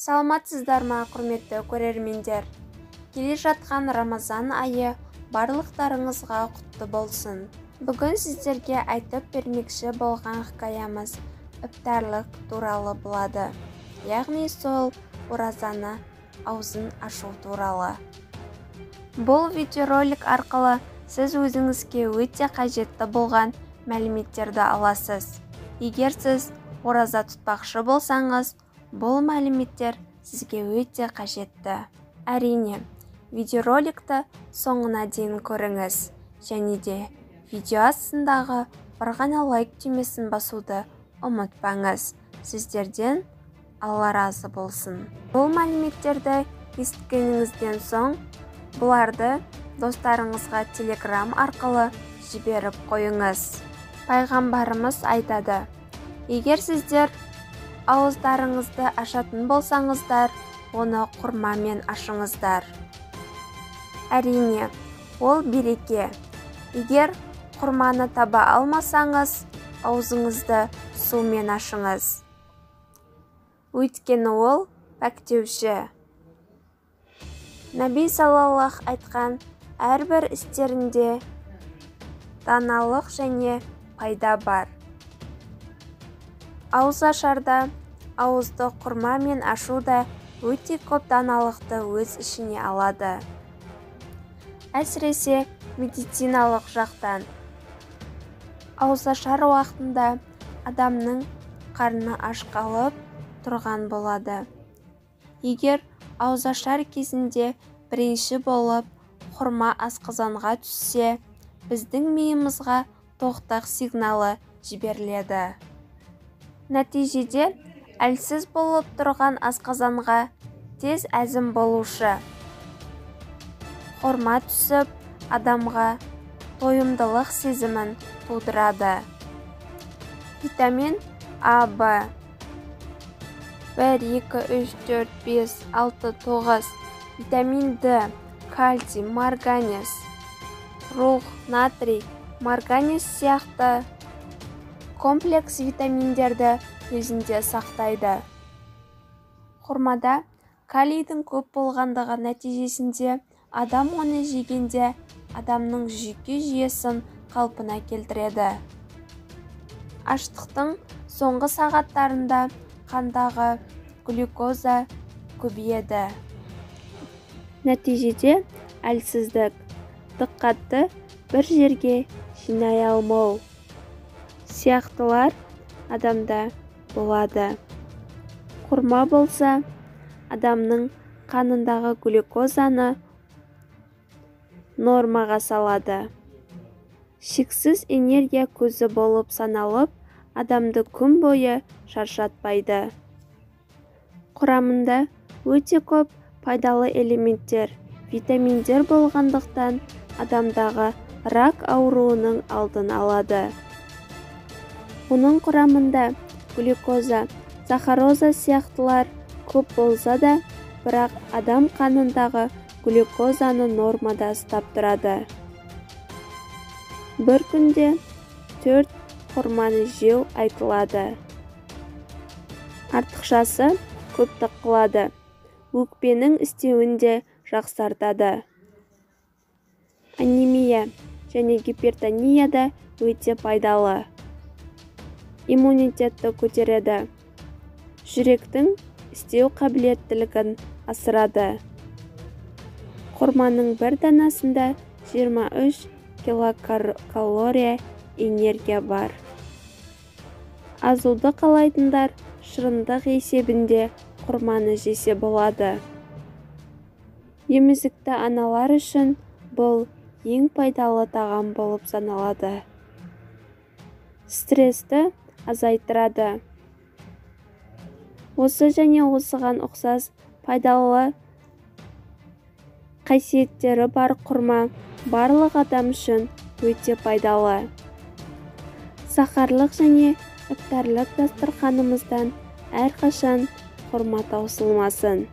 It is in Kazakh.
Саламатсыздар ма, құрметті көрермендер? Келе жатқан Рамазан айы барлықтарыңызға құтты болсын. Бүгін сіздерге айтып бермекші болған хикаямыз іптарлық туралы болады. Яғни сол оразаны аузын ашу туралы. Бұл видеоролик арқылы сіз өзіңізге өте қажетті болған мәліметтерді аласыз. Егер сіз ораза тұтпақшы болсаңыз, бұл мәліметтер сізге өте қажетті. Әрине, видеороликті соңына дейін көріңіз және де видео астындағы бір ғана лайк түймесін басуды ұмытпаңыз. Сіздерден Алла разы болсын. Бұл мәліметтерді естігеніңізден соң, бұларды достарыңызға телеграм арқылы жіберіп қойыңыз. Пайғамбарымыз айтады: егер сіздер ауыздарыңызды ашатын болсаңыздар, оны құрмамен ашыңыздар. Әрине, ол береке. Егер құрманы таба алмасаңыз, аузыңызды сумен ашыңыз. Өйткені ол пәктеуші. Нәби саллаллах айтқан әрбір істерінде даналық және пайда бар. Ауыз ашарда ауызды құрмамен ашу да өте көп даналықты өз ішіне алады. Әсіресе медициналық жақтан. Ауызашар уақытында адамның қарны аш қалып тұрған болады. Егер ауызашар кезінде бірінші болып құрма асқазанға түссе, біздің миымызға тоқтық сигналы жіберіледі. Нәтижеде әлсіз болып тұрған асқазанға тез әзім болушы құрма түсіп, адамға тойымдылық сезімін тудырады. Витамин А, Б 1, 2, 3, 4, 5, 6, 9, витамин Д, кальций, марганец, рух, натрий, марганец сияқты комплекс витаминдерді өзінде сақтайды. Құрмада калийдің көп болғандығы нәтижесінде адам оны жегенде адамның жүйке жүйесін қалпына келтіреді. Аштықтың соңғы сағаттарында қандағы глюкоза көбейеді. Нәтижеде әлсіздік, диққатты бір жерге жинай алмау сияқтылар адамда болады. Құрма болса, адамның қанындағы глюкозаны нормаға салады. Шексіз энергия көзі болып саналып, адамды күн бойы шаршатпайды. Құрамында өте көп пайдалы элементтер, витаминдер болғандықтан адамдағы рак ауруының алдын алады. Оның құрамында глюкоза, сахароза сияқтылар көп болса да, бірақ адам қанындағы глюкозаны нормада ұстап тұрады. Бір күнде 4 құрманы жеу айтылады. Артықшасы көптік қылады, өкпенің істеуін де жақсартады. Анемия және гипертония да өте пайдалы. Иммунитетті көтереді, жүректің істеу қабілеттілігін асырады. Құрманың бір данасында 23 килокалория энергия бар. Азуды қалайтындар шырындық есебінде құрманы жесе болады. Емізікті аналар үшін бұл ең пайдалы тағам болып саналады. Стрессті азайтырады. Осы және осыған ұқсас пайдалы қасиеттері бар құрма барлық адам үшін өте пайдалы. Сахарлық және іптарлық дастарханымыздан әрқашан құрма таусылмасын.